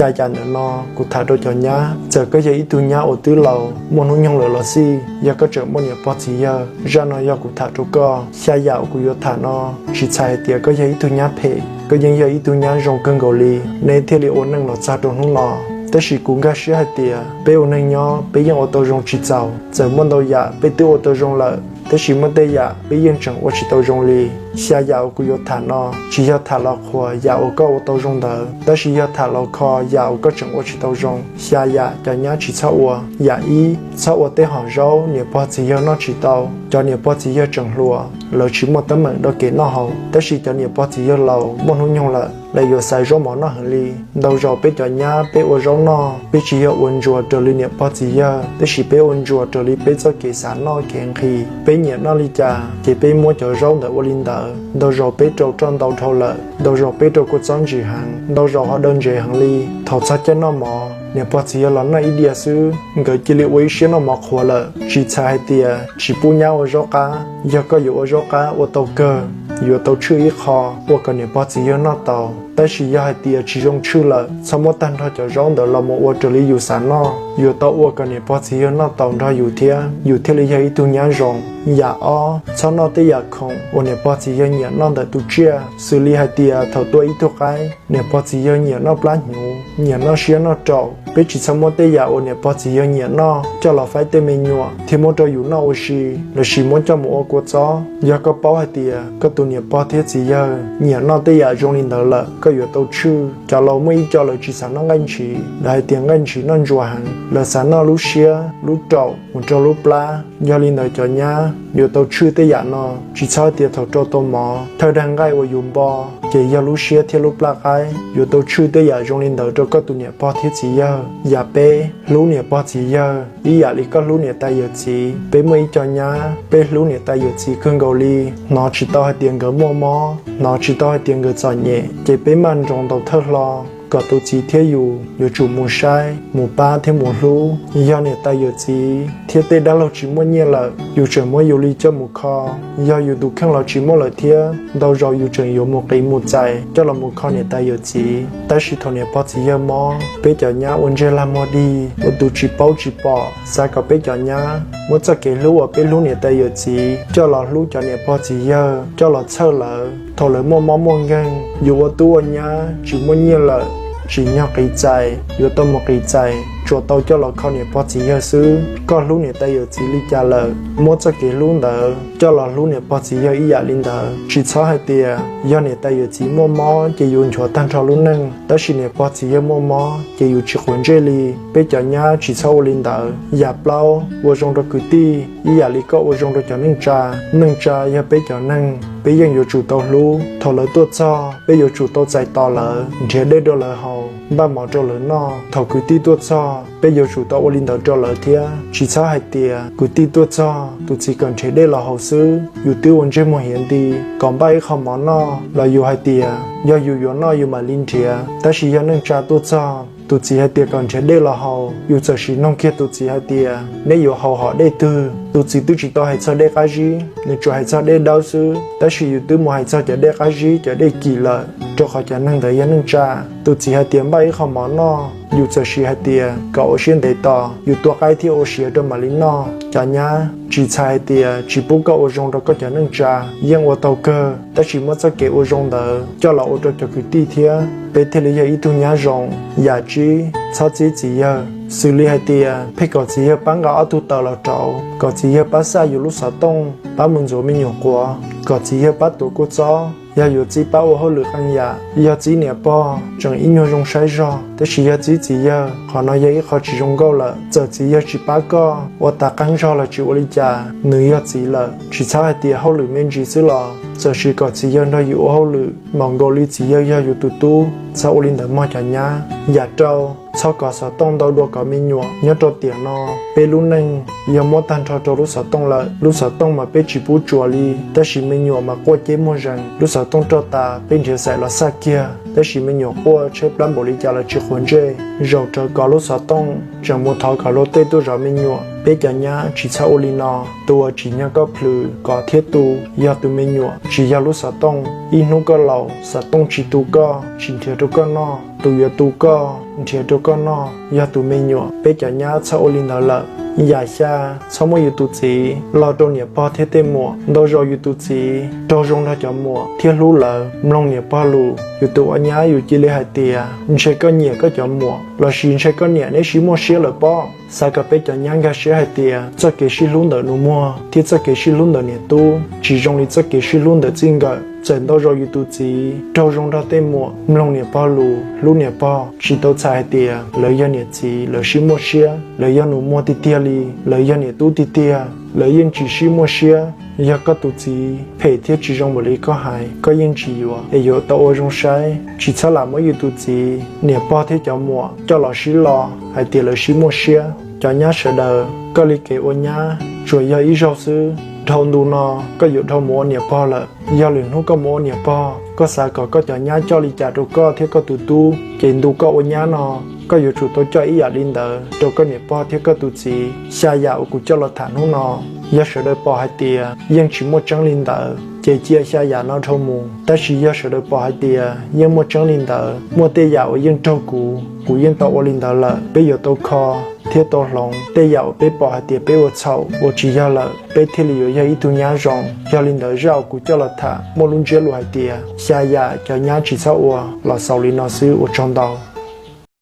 Xya yam ntawm no kuv tham rau cov nyab, txawm koj yog ib tug nyab uas twb laus muaj hnub nyoog lawm los xij, yog koj tseem muaj niam pog txiv yawg, zaj no yog kuv tham rau koj. Xya yam uas kuv yuav tham no tsis txhais hais tias koj yog ib tug nyab phem, koj yeej yog ib tug nyab zoo kawg nkaus li, neb thiaj li ua neej los txog rau hnub no. Tab sis kuv nkag siab hais tias peb ua neeg nyob peb yeej ua tau zoo tsis txaus, txawm muaj ntau yam peb twb ua tau zoo lawm, tab sis muaj tej yam peb yeej tseem ua tsis tau zoo li. Xya yam uas kuv yuav tham no tsis yog tham los qhuas yam uas koj ua tau zoo ntawd, tab sis yog tham los kho yam uas koj tseem ua tsis tau zoo. Xya yam cov nyab tsis txhob ua. Yam ib, txhob ua tej hom zaub niam pog txiv yawg noj tsis tau. Cov niam pog txiv yawg tseem hluas, lawv tsis muaj teeb meem rau kev noj haus, tab sis cov niam pog txiv yawg laus muaj hnub nyoog lawm, lawv yuav xaiv zaub mov noj heev li. Ntau zaus peb cov nyab peb ua zaub noj, peb tsis yog ua ntsuas raws li niam pog txiv yawg, tab sis peb ua ntsuas raws li peb txoj kev xav noj kev nqhis. Peb nyiam noj li cas ces peb muab cov zaub ntawd ua li ntawd. Ntau zaus peb rau roj ntau dhau lawm, ntau zaus peb rau kua txob ntsim heev, ntau zaus ho daw ntsev heev li. Thaum txog caij noj mov, niam pog txiv yawg los noj ib diav xwb, nkawd cia li ua ib siab noj mov qhuav lawm. Tsis txhais hais tias tsis pub nyab ua zaub qab, yog koj yuav ua zaub qab ua tau kawg, yuav tau tshwj ib qho, ua kom niam pog txiv yawg noj tau. Tab sis yog hais tias tsis zoo tshwj lawm, txhob muab tag nrho cov zaub ntawd los mus ua raws li yus xav noj, yuav tau ua kom niam pog txiv yawg noj tau nrog yus thiab, yus thiaj li yog ib tug nyab zoo. Yam ob, txhob noj tej yam khoom uas niam pog txiv yawg nyiam noj ntawm tus tsiaj, xws li hais tias thaum tua ib tug qaib, niam pog txiv yawg nyiam noj plab hnyuv, nyiam noj siab noj raum. Peb tsis txhob muab tej yam uas niam pog txiv yawg nyiam noj coj los faib tej me nyuam thiab muab rau yus noj ua si, lossis muab coj mus ua kua txob. Yog koj paub hais tias koj tus niam pog thiab txiv yawg nyiam noj tej yam zoo li ntawd lawm, koj yuav tau tshwj. Cov laus muaj ib co lawv tsis xav noj nqaij ntshiv, lawv hais tias nqaij ntshiv noj ntsuas heev, lawv xav noj lub siab, lub raum, mus rau lub plab. Yog li ntawd cov nyab yuav tau tshwj tej yam no, tsis txhob hais tias thaum rau tau mov, thawj daig nqaij uas yus npo ces yog lub siab thiab lub plab qaib. Yuav tau tshwj tej yam zoo li ntawd rau koj tus niam pog thiab txiv yawg. Yam peb, hlub niam pog txiv yawg ib yam li koj hlub niam tais yawm txiv. Peb muaj ib co nyab, peb hlub niam tais yawm txiv kawg nkaus li, hnov tsis tau hais tias nkawd muaj mob, hnov tsis tau hais tias nkawd txom nyem, ces peb maj nroos ntaus thawj hlo kom tus txiv thiab yus yuav tsum mus saib, mus pab thiab mus hlub. Yog niam tais yawm txiv thiab tej dab laug tsis muaj nyiaj lawm, yus tseem muab yus li coj mus kho. Yog yus tus kheej los tsis muaj lawm thiab, ntau zaus yus tseem yuav mus qiv mus txais coj los mus kho niam tais yawm txiv. Tab sis thaum niam pog txiv yawg mob, peb cov nyab ua ntsej lag muag dig, ua tus tsis paub tsis pom. Xav kom peb cov nyab muab txoj kev hlub uas peb hlub niam tais yawm txiv coj los hlub cov niam pog txiv yawg, coj los txhawj lawv. Thaum lawv muaj mob muaj nkeeg, yus ua tub ua nyab tsis muaj nyiaj lawm, tsim nyog qiv txais, yuav tau mus qiv txais tsuas tau coj los kho niam pog txiv yawg xwb. Koj hlub niam tais yawm txiv li cas lawm, muab txoj kev hlub ntawd coj los hlub niam pog txiv yawg ib yam li ntawd. Tsis txhob hais tias yog niam tais yawm txiv muaj mob ces yus nchuav tag nrho lub neej, tab sis niam pog txiv yawg muaj mob ces yus tsis quav ntsej li. Peb cov nyab tsis txhob ua li ntawd. Yam plaub, ua zoo rau kwv tij ib yam li koj ua zoo rau cov neej tsa. Neej tsa yog peb cov neeg, peb yeej yuav tsum tau hlub. Thaum lawv tuaj txog, peb yuav tsum tau txais tos lawv, nrhiav dej rau lawv haus, npaj mov rau lawv noj. Thaum kwv tij tuaj txog, peb yuav tsum tau ua li ntawd rau lawv thiab. Tsis txhob hais tias kwv tij tuaj txog, tus txiv kom nrhiav dej los haus xwb, yus twb ua ntsej muag hiav nti kom npaj ib qho mov noj, los yus hais tias yog yus yuav noj yus mam li nrhiav. Tab sis yog neej tsa tuaj txog, tus txiv hais tias kom nrhiav dej los haus, yus txawm sim noog kiag tus txiv hais tias neb yuav haus hom dej twg. Tus txiv twb tsis tau hais txog dej qab zib, nws tsuas hais txog dej dawb xwb, tab sis yus twb mus hais txog cov dej qab zib, cov dej kim lawm, rau qhov cov neeg ntawd yog neej tsa. Tus txiv hais tias npaj ib qho mov noj, yus txawm sim hais tias kom ua siab ntev tos, yus tua qaib thiab ua siav rau mam li noj. Cov nyab, tsis txhais hais tias tsis pub koj ua zoo rau koj cov neej tsa, yeej ua tau kawg, tab sis muab txoj kev ua zoo ntawd coj los ua rau cov kwv tij thiab, peb thiaj li yog ib tug nyab zoo. Yam tsib, txhob txib txiv yawg. Xws li hais tias pheej kom txiv yawg pab nqa ob tug taws los rauv, kom txiv yawg pab xaj yus lub xov tooj, pab mus ntxuav me nyuam quav, kom txiv yawg pab tuav kua txob. Yog yuav txib pab ua hauj lwm qee yam, yog txib niam pog tseem ib nyuag zoo saib zog, tab sis yog txib txiv yawg, qhov no yog ib qho tsis zoo nkauj lawm. Txawm txiv yawg tsis pab koj ua tas qeeb zog los tsis ua li cas, nws yog txiv lawm. Tsis txhob hais tias hauj lwm me ntsis xwb los txawm sim kom txiv yawg nrog yus ua hauj lwm, npaum nkaus li txiv yawg yog yus tus tub. Txhob ua li ntawd mog cov nyab. Yam rau, txhob kov xov tooj ntau dua kom me nyuam. Nyob rau tiam no, peb lub neej yog muab tag nrho rau lub xov tooj lawm. Lub xov tooj mas peb tsis pub tsuas li, tab sis me nyuam mas quaj ceb muag zees. Lub xov tooj roj tas, peb nrhiav xaim los xaj kiag, tab sis me nyuam quaj tshaib plab npaum li cas los tsis quav ntsej. Zaum rawv kov lub xov tooj, tseem mus thov kom luag tej tuaj zov me nyuam. Peb cov nyab tsis txhob ua li no. Tus uas tsim nyog koj plhws, kov thiab tu yog tus me nyuam, tsis yog lub xov tooj. Ib hnub koj laus, xov tooj tsis tu koj, tsis nrhiav rau koj noj, tus yuav tu koj nrhiav rau koj noj yog tus me nyuam. Peb cov nyab txhob ua li ntawd lawm. Yam xya, txhob muab yus tus txiv lo rau niam pog thiab tej muam. Ntau zaus yus tus txiv raug zoo nrog cov muam thiab hlub lawv, mloog niam pog lus. Yus tus ua nyab yus cia li hais tias ntshe koj nyiam koj cov muam lossis ntshe koj niam neb sib muaj siab lawm pob. Xav kom peb cov nyab nkag siab hais tias txoj kev sib hlub ntawm nus muag thiab txoj kev sib hlub ntawm niam tub tsis zoo li txoj kev sib hlub ntawm txij nkawm. Txawm ntau zaus yus tus txiv raug zoo nrog tej muam, mloog niam pog lus, hlub niam pog, tsis tau txhais hais tias lawv yog niam txiv lawv sib muaj siab, lawv yog nus muag tiag tiag li, lawv yog niam tub tiag tiag, lawv yeej tsis sib muaj siab. Yog koj tus txiv phem thiab tsis zoo npaum li koj hais, koj yeej tsis yuav es yuav tau ua zoo saib. Tsis txhob lam muab yus tus txiv, niam pog thiab cov muam coj los sib lo hais tias lawv sib muaj siab. Cov nyab sawv daws, koj li kev ua nyab tsuas yog ib zaug xwb. Dhau ntu no koj yuav dhau mus ua niam pog lawm. Yog lwm hnub koj mus ua niam pog, koj xav kom koj cov nyab coj li cas rau koj thiab koj tus tub, ces ntu koj ua nyab no koj yuav tsum tau coj ib yam li ntawd rau koj niam pog thiab koj tus txiv. Xya yam uas kuv coj los tham hnub no, yog sawv daws pom hais tias yeej tsis muaj tseeb li ntawd, ces cia xya yam no dhau mus. Tab sis yog sawv daws pom hais tias yeej muaj tseeb li ntawd, muaj tej yam uas yeej raug kuv, kuv yeej tau ua li ntawd lawm, peb yuav tau kho thiab tau hloov tej yam uas peb pom hais tias peb ua txhaum ua tsis yog lawm, peb thiaj li yuav yog ib tug nyab zoo. Yog li ntawd zaj uas kuv coj los tham muaj lub ntsiab lus hais tias xya yam cov nyab tsis txhob ua los xaus li no xwb, ua tsaug ntau.